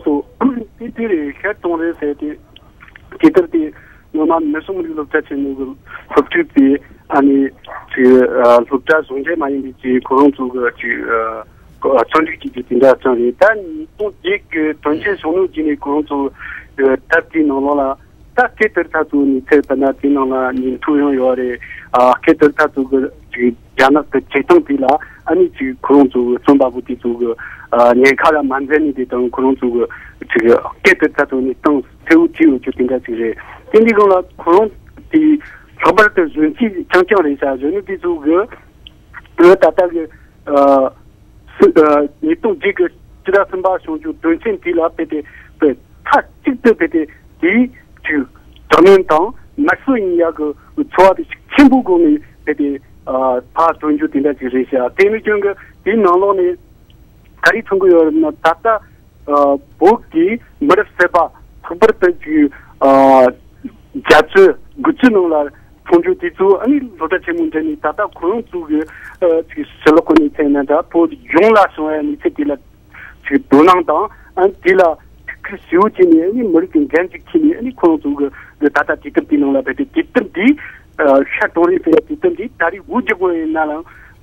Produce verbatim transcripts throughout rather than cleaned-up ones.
སོ། དེ་དེ་རེད། ཤར་གཏོང་རེས་ཟེར་ཏེ། དེ་ལྟར་དེ་ངོ་མ་མི་སེར་རིགས་སློབ་གྲྭ་ཆེན་མོ་གི་སློབ་ཕྲུག་དེ་ཨ་ནི་ཅིག་ཨ་སློབ་གྲྭ་གཞུང་འབྲེལ་མ་ཡིན་པའི་ཅིག་ཁོ་རང་ཚོ་གི་ཅིག་ཨ་བརྩོན་འགྲུས་ཀྱི་ཅིག་དེ་འདྲ་བྱུང་རེད། ད་ཉིས་སྟོང་བརྒྱད་ཀྱི་དོན་རྐྱེན་བྱུང་ནོ་བརྒྱུད་ནས་ཁོ་རང་ཚོ་གི་དེབ་དེའི་ནང་ལོགས་ལ་ད་སྐད་བསྡུར་ཚར་ཚོ་ནས་ཚད་ལྟར་ན་དེའི་ནང་ལ་ཉིན་ཐོ་ཡང་ཡོད་རེད། ཨ་སྐད་བསྡུར་ཚར་ཚོ་གི་ཅིག་རྒྱ་ནག་གི་བྱེད་སྟངས་དེ་ལ་ཨ་ནི་ཅིག་ཁོ་རང་ཚོ་གི་རྩོམ་པ་པོ་དེ་ཚོ་གི་ཨ་ཉེན་ཁ་ལ་མ་འཛེམ་ནས་དེ་དང་ཁོ་རང་ཚོ་གི་ཅིག་སྐད་བསྡུར་ཚར་ཚོ་ནས་སྟངས་གསལ་བོ་བྲིས་ཡོད་རྒྱུ་དེ་འདྲ་ཅིག་རེད། དེ་འདྲའི་སྒང་ལ་ཁོ་རང་དེ་ལྷག་པར་དུ་གཞོན་སྐྱེས་རྐྱང་རྐྱང་རེད་ཤག་གཞོན་ནུ་དེ་ཚོ་གི་ད་ལྟ་གི་ཨ་སུ་ཨ་ཉིས་སྟོང་བརྒྱད་ཀྱི་སྤྱི་ཟླ་གསུམ་པ་བྱུང་རྒྱུ་དོན་རྐྱེན་དེ་ལ་དཔེ་དེ་དཔེ་མཐའ་གཅིག་ཏུ་དཔེ་དེ་དེའི་ཅིག་དྲག་གནོན་དང་དམར་གསོད་ཡིན་ཡག་གི་ཚོར་བ་དེ་ཤུགས་ཆེན་པོའི་སྒོ་ནས་དཔེ་དེ་ཨ་ཕར་སྟོན་རྒྱུ་དེ་འདྲ་ཅིག་རེད་ཤག་དེ་ནི་ཀྱང་གི་དེའི་ནང་ལོགས་ནས་ག་རེ་མཚོན་གི་ཡོད་རེད་ན། ད་ལྟ་ཨ་བོད་ཀྱི་མི་རབས་གསར་པ་ལྷག་པར་དུ་ཅིག་ཨ་རྒྱ་ཆེ་དགུ་ཅུ་ནང་ལ་འཁྲུངས་རྒྱུ་དེ་ཚོ་ཨ་ནི་སློབ་གྲྭ་ཆེན་མོ་འདྲ་ནས་ད་ལྟ་ཁོ་རང་ཚོ་གི་ཨ་ཅིག་ཕྱི་ལོགས་ཁོ་ནས་ཚད་ན་འདྲ་བོད་ཡོངས་ལ་བྱུང་བའི་གནས་ཚུལ་དེ་ལ་ཅིག་དོ་སྣང་དང་ཨ་དེ་ལ་ཐུགས་ཁུར་ཞེ་པོ་བྱས་ནས་ཨ་ནི་མི་རིགས་ཀྱི་འགན་ཅིག་འཁྱེར་ནས་ཨ་ནི་ཁོ་རང་ཚོ་གི་ད་ལྟ་དུས་དེབ་དེའི་ནང་ལ་བས་ཏེ་དུས་དེབ་དེ་ཨ་ཤར་གཏོང་རེས་ཟེར་ཡ་དུས་དེབ་དེ་ད་རེས་འུ་རྒྱག་དགོས་ཡིན་ན་ལ་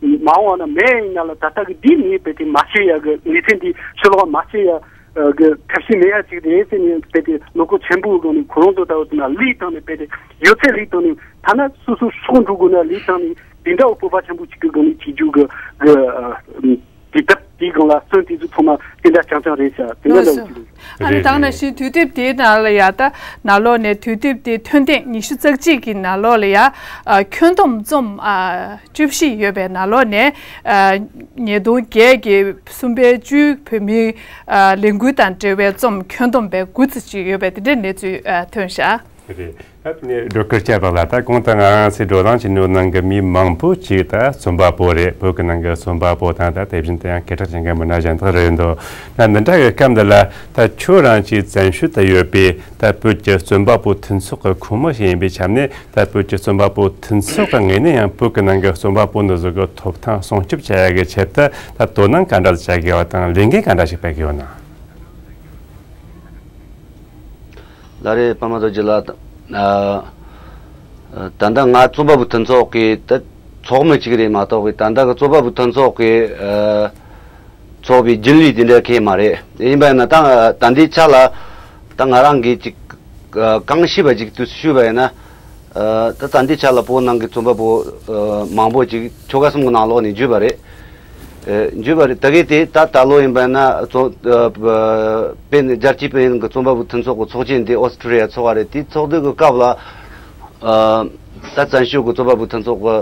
མ་འོངས་ན་མེད་ཡིན་ན་ལ་ད་ལྟ་གི་འདི་ནས་བས་ཏེ་མ་ཤེས་ཡ་གི་གནས་ཚུལ་འདི་ཕྱི་ལོགས་མ་ཤེས་ཡ་གི་ཐབས་ཤེས་མེད་ཡ་ཅིག་རེད་ཟེར་ནས་བས་ཏེ་བློ་ཁོག་ཆེན་པོའི་སྒོ་ནས་ཁོ་རང་ཚོ་ལྟ་བུ་དེ་ན་ལུས་བཏང་ནས་བས་ཏེ་ཡོད་ཚད་ལུས་བཏང་ནས་ཐ་ན་སོ་སོ་སྲོག་འགྲོ་དགོས་ན་ལུས་བཏང་ནས་དེ་འདྲ་བོ་སྤོབས་པ་ཆེན་པོ་ཅིག་གི་སྒོ་ནས་བྱེད་རྒྱུ་གི་གི་དུས་དེབ་དེའི་སྒང་ལ་སོན་དེ་ཚོ་ཚང་མ་དེ་འདྲ་རྐྱང་རྐྱང་རེད་ཤག་དེ་འདྲ་ལྟ་བུ་ཅིག་རེད། ཨ་ནི་ད་ག་ནང་བཞིན་དུས་དེབ་དེའི་ནང་ལ་ཡ་ད་ནང་ལོགས་ནས་དུས་དེབ་དེའི་ཐོན་ཐེངས་ཉི་ཤུ་རྩ་གཅིག་གི་ནང་ལོགས་ལ་ཡ་ཨ་ཁྱོན་བསྡོམས་རྩོམ་ཨ་བཅུ་བཞི་ཡོད་པའི་ནང་ལོགས་ནས་ཨ་ཉིས་སྟོང་བརྒྱད་ཀྱི་གསུམ་པའི་བཅུའི་བོད་མིའི་ཨ་ལས་འགུལ་དང་འབྲེལ་བའི་རྩོམ་ཁྱོན་བསྡོམས་པའི་དགུ་ཙམ་ཅིག་ཡོད་པའི་དེ་འདྲའི་གནས་ཚུལ་ཨ་ཐོན་ཤག་རེད། ད་ནི་སྒྲོལ་དཀར་སྐྱབས་ལགས་ད་གོང་དུ་ང་རང་ཚོས་བགྲོ་གླེང་བྱས་ནོ་ནང་གི་མི་མང་པོ་ཅིག་ད་རྩོམ་པ་པོ་རེད། བོད་ཀྱི་ནང་གི་རྩོམ་པ་པོ་དང་ད་དེ་བཞིན་དུ་ཡང་སྐད་གྲགས་ཅན་གྱི་མི་སྣ་གཞན་དག་རེད་འདུག་ད་འདི་འདྲ་གི་སྐབས་འདི་ལ་ད་ཁྱོད་རང་ཅིག་བཙན་བྱོལ་དུ་ཡོད་པའི་ད་བོད་ཀྱི་རྩོམ་པ་པོ་མཐུན་ཚོགས་ཀྱི་ཁོངས་མི་ཞིག་ཡིན་པའི་ཆ་ནས་ད་བོད་ཀྱི་རྩོམ་པ་པོ་མཐུན་ཚོགས་ཀྱི་ངོས་ནས་ཡང་བོད་ཀྱི་ནང་གི་རྩོམ་པ་པོ་འདི་ཚོ་གི་ཐོབ་ཐང་སྲུང་སྐྱོབ་བྱ་ཡ་གི་ཆེད་དུ་ད་དོ་སྣང་ག་འདྲ་བྱ་དགོས་པ་དང་ལས་འགན་ག་འདྲ་ཞིག་སྤེལ་དགོས་ན། ལགས་རེད། པདྨ་རྡོ་རྗེ་ལགས། ཨ་ད་ལྟ་ང་རྩོམ་པ་པོ་མཐུན་ཚོགས་ཀྱི་ད་ཚོགས་མི་གཅིག་རེད་མ་གཏོགས་པའི་ད་ལྟ་གི་རྩོམ་པ་པོ་མཐུན་ཚོགས་ཀྱི་ཨ་ཚོགས་པའི་རྒྱུན་ལས་དེ་འདྲ་གང་ཡང་མ་རེད། ཡིན་པ་ཡིན་ན་ད་ད་ལྟའི་ཆ་ལ་ད་ང་རང་གིས་ཅིག་ཨ་གང་ཤེས་པ་ཅིག་དུས་སུ་ཞུས་པ་ཡིན་ན། ཨ་ད་ད་ལྟའི་ཆ་ལ་བོད་ནང་གི་རྩོམ་པ་པོ་ཨ་མང་པོ་ཅིག་ཆོལ་ཁ་གསུམ་གྱི་ནང་ལོགས་ནས་འཇུས་པ་རེད། ཨ་འཇུས་པ་རེད། ད་གི་དེ་ད་ད་ལོ་ཡིན་པ་ན་རྩོམ་ཨ་དཔེ་ནི་རྒྱལ་སྤྱིའི་དཔེ་ཡིན་གྱི་རྩོམ་པ་པོ་མཐུན་ཚོགས་ཀྱི་ཚོགས་ཆེན་དེ་ཨོ་སི་ཁྲུ་ལི་ཡ་ཚོགས་པ་རེད། དེ་ཚོགས་འདུ་གི་སྐབས་ལ་ཨ་ད་བཙན་བྱོལ་གྱི་རྩོམ་པ་པོ་མཐུན་ཚོགས་ཀྱི་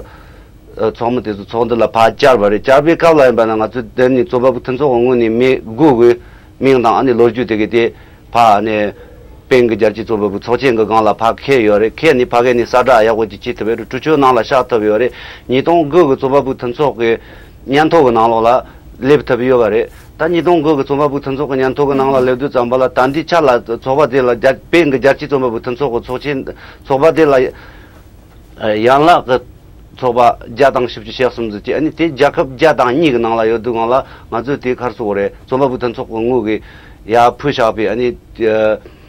ཨ་ཚོགས་མི་དེ་ཚོ་ཚོགས་འདུ་ལ་ཕར་བཅར་བ་རེད། བཅར་བའི་སྐབས་ལ་ཡིན་པ་ན་ང་ཚོ་དེ་ནི་རྩོམ་པ་པོ་མཐུན་ཚོགས་ཀྱི་ངོས་ནས་མི་དགུ་གི་མིང་དང་ཨ་ནི་ལོ་རྒྱུས་དེ་གི་དེ་ཕ་ནས་པེན་གྱི་རྒྱལ་སྤྱིའི་རྩོམ་པ་པོ་ཚོགས་ཆེན་གྱི་སྒང་ལ་ཕ་ཁེལ་ཡོད་རེད། ཁེལ་ནས་ཕ་གི་ནས་གསལ་བསྒྲགས་ཡག་པོ་ཅིག་བྱེད་ཐུབ་ཡོད་རེད། གྲོས་ཆོད་ནང་ལ་བཞག་ཐུབ་ཡོད་རེད། ཉིས་སྟོང་དགུ་གི་རྩོམ་པ་པོ་མཐུན་ཚོགས་ཀྱི་སྙན་ཐོ་གི་ནང་ལོགས་ལ་སླེབས་ཐུབ་ཡོད་པ་རེད། ད་ཉིས་སྟོང་དགུ་གི་རྩོམ་པ་པོ་མཐུན་ཚོགས་ཀྱི་སྙན་ཐོ་གི་ནང་ལ་སླེབས་དུས་ཙམ་པ་ལ་ད་ལྟའི་ཆ་ལ་ཚོགས་པ་དེ་ལ་རྒྱ་པེན་གྱི་རྒྱལ་སྤྱིའི་རྩོམ་པ་པོ་མཐུན་ཚོགས་ཀྱི་ཚོགས་ཆེན་ཚོགས་པ་དེ་ལ། ཡན་ལག་གི་ཚོགས་པ་བརྒྱ་དང་བཞི་བཅུ་ཞེ་གསུམ་ཙམ་གྱི་ཨ་ནི་དེ་རྒྱལ་ཁབ་བརྒྱ་དང་གཉིས་ཀྱི་ནང་ལ་ཡོད་དུས་སྒང་ལ་ང་ཚོས་དེ་ག་རེ་ཟེར་དགོས་རེད། རྩོམ་པ་པོ་མཐུན་ཚོགས་ཀྱི་ངོས་ཀྱིས་ཡར་ཕུལ་བཞག་པའི་ཨ་ནི་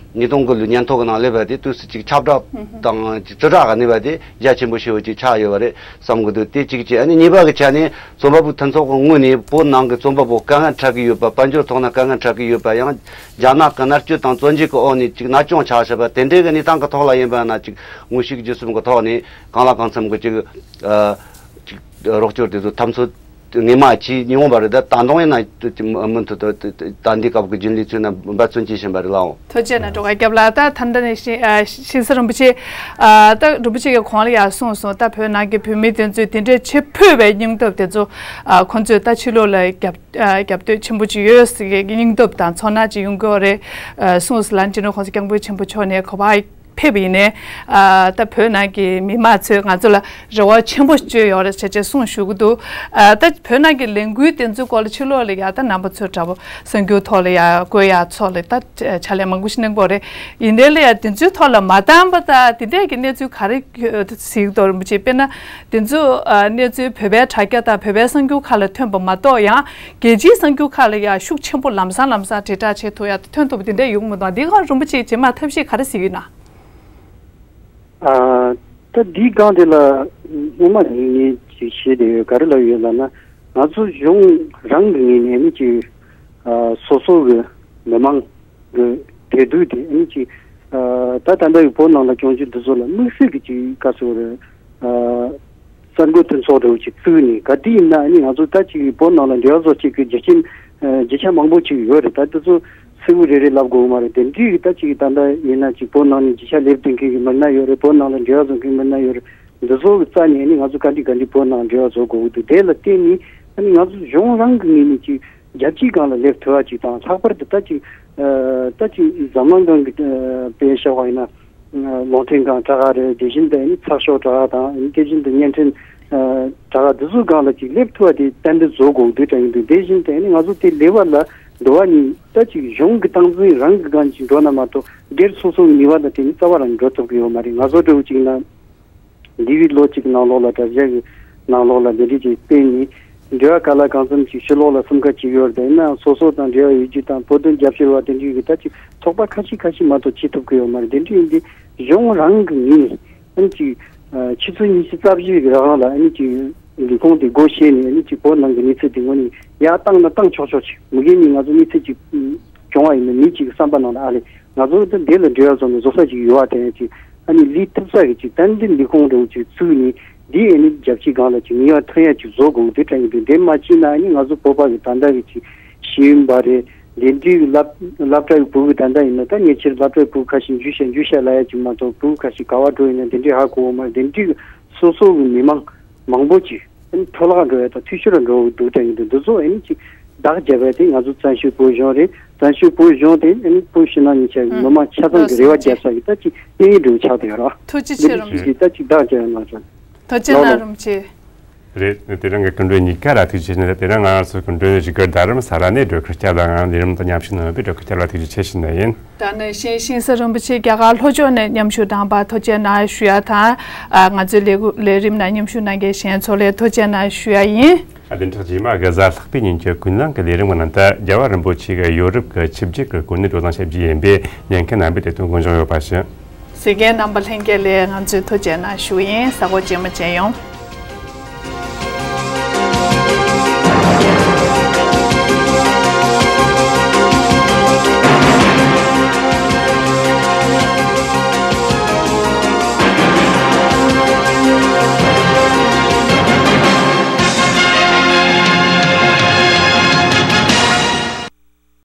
ཉིས་སྟོང་དགུ་ལོའི་སྙན་ཐོ་གི་ནང་སླེབས་པ་དེ་དུས་སུ་ཅིག་ཁྱབ་བསྒྲགས་དང་ཅིག་རྩིས་ཁྲ་ག་ནས་པ་དེ་རྒྱ་ཆེན་པོ་ཞེ་པོ་ཅིག་ཆགས་ཡོད་པ་རེད་བསམ་གི་འདུག་དེ་གཅིག་བྱས། ཨ་ནི་གཉིས་པ་གི་ཆ་ནས་རྩོམ་པ་པོ་མཐུན་ཚོགས་ཀྱི་ངོས་ནས་བོད་ནང་གི་རྩོམ་པ་པོ་དཀའ་ངལ་འཕྲད་ཀྱི་ཡོད་པ། དཔལ་འབྱོར་ཐོག་ན་དཀའ་ངལ་འཕྲད་ཀྱི་ཡོད་པ། ཡང་རྒྱ་ནག་གི་མནར་གཅོད་དང་བཙོན་འཇུག་གི་འོག་ནས་ཅིག་ན་ཆུང་ཆགས་བཞག་པ་དེ་འདྲའི་གི་གནས་སྟངས་ཀྱི་ཐོག་ལ་ཡིན་པ་ན་ཅིག་དངོས་ཤུགས་བརྒྱུད་གསུམ་གྱི་ཐོག་ནས་གང་ལ་གང་འཚམ་གྱི་ཅིག་ཨ་ཅིག་རོགས་སྐྱོར་དེ་ཚོ་ཐབས་འཚོལ་ངེས་མ་བྱས་མྱོང་བ་རེད། ད་ད་དུང་ཡིན་ན་མུ་མཐུད་དུ་ད་ལྟའི་སྐབས་ཀྱི་རྒྱུན་ལས་ཚོས་ན་འབད་བརྩོན་བྱེད་བཞིན་པ་རེད་ལགས། ཐུགས་རྗེ་གནང་། སྒྲོལ་དཀར་སྐྱབས་ལགས། ད་ད་ལྟ་ནས་ཤིང་ཨ་ཤིང་བཟའ་རིན་པོ་ཆེ་ཨ་ད་རིན་པོ་ཆེ་གིས་གོང་ལ་ཡང་གསུངས་སོང་། ད་བོད་ནང་གི་བོད་མི་དེ་ཚོས་དེ་འདྲའི་བྱེད་ཕོད་པའི་སྙིང་སྟོབས་དེ་ཚོ་ཨ་ཁོང་ཚོས་ད་ཕྱི་ལོགས་ལ་རྒྱབ་ཨ་རྒྱབ་གཏོད་ཆེན་པོ་ཅིག་ཡོད་ཟེར་གི་སྙིང་སྟོབས་དང་ཚོར་སྣང་ཅིག་ཡོང་གི་ཡོད་རེད་ཨ་གསུངས་སོང་ལགས། སྤྱི་ནོར་༸གོང་ས་༸སྐྱབས་མགོན་ཆེན་པོ་མཆོག་ནས་ག་པར་ ཕེབས་པ་ཡིན་ནའི་ཨ་ད་བོད་ནང་གི་མི་མང་ཚོས་ང་ཚོ་ལ་རེ་བ་ཆེན་པོ་བཅོལ་ཡོད་རེད་ཟེར་བྱས་གསུངས་བཞུགས་ཀྱི་འདུག་ཨ་ད་བོད་ནང་གི་ལས་འགུལ་དེ་ཚོའི་སྐོར་ལ་ཕྱི་ལོགས་ལ་ཡ་ད་རྣམ་པ་ཚོས་འདྲ་པོ་གསར་འགྱུར་ཐོག་ལ་ཡ་བཀོད་ཡ་ཚོགས་ལ་ད་ཕྱག་ལས་མང་པོ་ཞིག་གནང་གི་ཡོད་རེད། ཡིན་ནའི་ལ་ཡ་དེ་ཚོའི་ཐོག་ལ་མ་བཏང་པ་ད་དེ་འདྲས་ཀྱི་གནས་ཚུལ་ག་རེ་གཟིགས་འདུག་རིན་པོ་ཆེ། དཔེར་ན་དེ་ཚོ་ཨ་གནས་ཚུལ་བོད་པའི་དྲ་རྒྱ་དང་བོད་པའི་གསར་འགྱུར་ཁག་ལ་ཐོན་པ་མ་གཏོགས་ཡང་རྒྱལ་སྤྱིའི་གསར་འགྱུར་ཁག་ལ་ཡང་ཤུགས་ཆེན་པོ་ལམ་སང་ལམ་སང་དྲིལ་བསྒྲགས་བྱེད་ཐུབ་ཡ་ཐོན་ཐུབ་པ་དེ་འདྲ་ཡོང་གི་མི་འདུག་འདི་ག་རིན་པོ་ཆེ་རྗེས་མ་ཐབས་ཤེས་ག་རེ་གཟིགས་ཡོད་ན། ཨ་ད་འདིའི་སྒང་དེ་ལ་སྔོན་མ་ནས་ངས་ཅིག་བཤད་བསྡད་ཡོད། ག་རེ་ལབ་ཡོད་ལབ་ན། ང་ཚོ་གཞུང་རང་གི་ངོས་ནས་ནི་ཅིག་ཨ་སོ་སོ་གི་མི་མང་གི་བདེ་སྡུག་དེ་ཨ་ནི་ཅིག་ཨ་ད་ད་ལྟ་གི་བོད་ནང་ལ་བྱུང་རྒྱུ་འདི་ཚོ་ལ་དམིགས་བསལ་གྱི་ཅིག་ག་ཟེར་དགོས་རེད། ཨ་གསར་འགོད་མཐུན་ཚོགས་འདྲ་བོ་ཅིག་བཙུགས་ནས། ག་དུས་ཡིན་ན་ཨ་ནི་ང་ཚོ་ད་ཅིག་བོད་ནང་ལ་འབྲེལ་བ་བཟོ་བྱེད་ཀྱི་རྒྱུ་རྐྱེན་ཨ་རྒྱུ་ཆ་མང་པོ་ཅིག་ཡོད་རེད། ད་འདི་ཚོ་མཚེའུ་རེ་རེ་ལབ་དགོས་མ་རེད། དེ་འདྲའི་ད་ཅིག་ད་ལྟ་ཡིན་ན་ཅིག་བོད་ནང་ནས་རྒྱུ་ཆ་སླེབས་བསྡད་མཁན་གྱི་མི་སྣ་ཡོད་རེད། བོད་ནང་ལ་འབྲེལ་བ་བཟོ་མཁན་མི་སྣ་ཡོད་རེད། འདི་ཚོ་གི་རྩ་ནས་ནི་ང་ཚོ་ག་འདྲ་ག་འདྲ་བོད་ནང་འབྲེལ་བ་བཟོ་དགོས་ཀྱི་འདུག་དེ་ལ་བརྟེན་ནས་ཨ་ནི་ང་ཚོ་གཞུང་རང་གི་ངོས་ནས་ཅིག་རྒྱལ་སྤྱིའི་སྒང་ལ་སླེབས་ཐུབ་པ་ཅིག་དང་། ལྷག་པར་དུ་ད་ཅིག་ཨ་ད་ཅིག་འཛམ་གླིང་སྒང་གི་ཨ་དཔེ་བཞག་པ་ཡིན་ན། ཨ་རླུང་འཕྲིན་ཁང་དྲ་ཁག་རེད། དེ་བཞིན་དུ་ཨ་ནི་ཚགས་ཤོག་དྲ་ཁག་དང་། ཨ་ནི་དེ་བཞིན་དུ་བརྙན་འཕྲིན་ཨ་དྲ་ཁག་འདི་ཚོའི་སྒང་ལ་ཅིག་སླེབས་ཐུབ་པ་དེ་ཏན་ཏན་བཟོ་དགོས་འདུག་དྲན་གྱི་འདུག་དེ་བཞིན་དུ་ཨ་ནི་ང་ཚོ་དེ་སླེབས་པ་ལ་འགྲོ་བ་ནི་ད་ཅིག་གཞུང་གི་སྟངས་འཛིན་རང་གི་སྒང་ཅིག་འགྲོ་ན་མ་གཏོགས། སྒེར་སོ་སོ་གི་ནུས་པ་ལ་བརྟེན་ནས་རྩ་བ་རང་འགྲོ་ཐུབ་ཀྱི་ཡོད་མ་རེད། ང་ཚོ་འདྲ་བོ་ཅིག་ན། འདས་པའི་ལོ་གཅིག་ནང་ལོགས་ལ་དྲ་རྒྱ་གི་ནང་ལོགས་ལ་འདི་འདྲ་ཅིག་བལྟས་ནས། འབྲེལ་བ་ག་ལ་གང་འཚམ་ཅིག་ཕྱི་ལོགས་ལ་སེམས་ཁུར་བྱེད་ཀྱི་ཡོད་རེད། ཡིན་ནའང་སོ་སོ་དང་འབྲེལ་བ་ཡོད་རྒྱུ་དང་། བོད་དོན་རྒྱབ་སྐྱོར་བ་དེ་འདྲའི་གི་ད་ཅིག་ཚོགས་པ་ཁ་ཤས་ཁ་ཤས་མ་གཏོགས་བྱེད་ཐུབ་ཀྱི་ཡོད་མ་རེད། དེ་འདྲ་ཡིན་དུས་གཞུང་རང་གི་ངོས་ནས་ཨ་ནི་ཅིག་ཨ་ཆུ་ཚོད་ཉི་ཤུ་རྩ་བཞི་གི་རང་ལ་ཨ་ནི་ཅིག་ལས་ཁུངས་དེ་སྒོ་ཕྱེ་ནས། ཨ་ནི་ཅིག་བོད་ནང་གི་གནས་ཚུལ་དེ་དངོས་གནས་ཡར་བཏང་ན་བཏང་ཆོག་ཆོག་ཅིག་མི་རྒན་ནི་ང་ཚོ་གནས་ཚུལ་ཅིག་བྱུང་བ་ཡིན་ན། མི་གཅིག་གི་བསམ་པ་ནང་ལ་ཨ་ལས་ང་ཚོ་ད་འདི་ལ་འབྲེལ་བ་བཟོ་ནས་བཟོ་ས་ཅིག་ཡོད་པ་དེ་ཅིག་ཨ་ནི་ལས་ཐུབ་ས་གི་ཅིག་ཏན་ཏན་ལས་ཁུངས་འདྲ་བོ་ཅིག་བཙུགས་ནས། འདི་ཨ་ནི་རྒྱལ་སྤྱིའི་སྒང་ལ་ཅིག་ངེས་པ་ཐོན་ཡ་ཅིག་བཟོ་དགོས་འདུག་དྲན་གྱི་འདུག་དེ་མ་བྱས་ན་ཨ་ནི་ང་ཚོ་བོད་པ་གི་ད་ལྟ་གི་ཅིག་ཤེས་ཡོན་པ་རེད། འདི་འདྲའི་སློབ་སློབ་གྲྭའི་བུ་གི་ད་ལྟ་ཡིན་ན། ད་ཉེ་ཆར་སློབ་གྲྭའི་བུ་ཁ་ཤས་འཇུ་བཤད་འཇུ་བཤད་ལབ་ཡ་ཅིག་མ་གཏོགས། བུ་ཁ་ཤས་ག་པར་འགྲོ་ཡིན་ན་དེ་འདྲའི་ཧ་གོ་བ་མ་རེད། དེ་འདྲའི་སོ་སོ་གི་མི་མང་མང་པོ་ཅིག་ཨ་ནི་འཕྲོ་བརླག་འགྲོ་ཡ་དང་འཐུས་ཤོར་འགྲོ་འདུག་དྲན་གྱི་འདུག་འདི་ཚོ་ཨ་ནི་ཅིག་བདག་བརྒྱབ་པ་དེ་ང་ཚོ་བཙན་བྱོལ་བོད་གཞུང་རེད། བཙན་བྱོལ་བོད་གཞུང་དེ་ཨ་ནི་བོད་ཕྱི་ནང་གཉིས་ཆ་གི་ཨུ། མི་མང་ཆ་ཚང་གི་རེ་བ་བརྒྱབ་ས་གི་ད་ཅིག་གནས་ཡུལ་འདྲ་བོ་ཆགས་བསྡད་ཡོད་རེད། ཐུགས་རྗེ་ཆེ། འདི་རིམ་ཅིག་གིས་ད་ཅིག་བདག་བརྒྱབ་ཡོད་ན་ཅང་། ཐུགས་རྗེ་གནང་། རིན་པོ་ཆེ། རེད། དེ་རིང་གི་སྐུ་མགྲོན་གཉིས་ཀ་ལ་ཐུགས་རྗེ་ཆེ། དེ་རིང་ང་རང་ཚོའི་སྐུ་མགྲོན་བཞུགས་སྒར་རྡ་རམ་ས་ལ་ནས་སྒྲོལ་དཀར་སྐྱབས་ལགས་ངང་ལས་རིམ་དུ་མཉམ་ཞུགས་གནང་བའི་སྒྲོལ་དཀར་སྐྱབས་ལགས་ཐུགས་རྗེ་ཆེ་ཞུ་ནི་ཡིན། ད་ནི་ཤིང་ཤིང་བཟའ་རིན་པོ་ཆེ་རྒྱ་གར་ལྷོ་ཕྱོགས་ནས་མཉམ་ཞུགས་གནང་བར་ཐུགས་རྗེ་གནང་ཞུ་ཡ་དང་། ཨ་ང་ཚོའི་ལས་ལས་རིམ་ནང་མཉམ་ཞུགས་གནང་མཁན་གཞན་ཚོ་ལ་ཐུགས་རྗེ་གནང་ཞུ་ཡ་ཡིན། ཨ་བདུན་ཕྲག་རྗེས་མ་གི་གཟའ་ལྷག་པའི་ཉིན་གྱི་ཀུན་གླེང་གི་ལས་རིམ་གྱི་ནང་དུ་རྒྱལ་བ་རིན་པོ་ཆེ་གིས་ཡོ་རོབ་ཀྱི་ཆིབས་བསྒྱུར་གྱི་གོ་གནས་སྤྲོད་གཏོང་བྱེད་རྒྱུ་ཡིན་པའི་ཉེན་ཁའི་རྣམ་པའི་དེ་དོན་དགོངས་བཞེས་ཡོད་པ་ཞུ། གཟིགས་མཁན་རྣམ་པ་ལྷན་རྒྱས་ལ་ང་ཚོས་ཐུགས་རྗེ་གནང་ཞུ་ཡིན། གཟའ་འཁོར་རྗེས་མ་མཇལ་ཡོང་།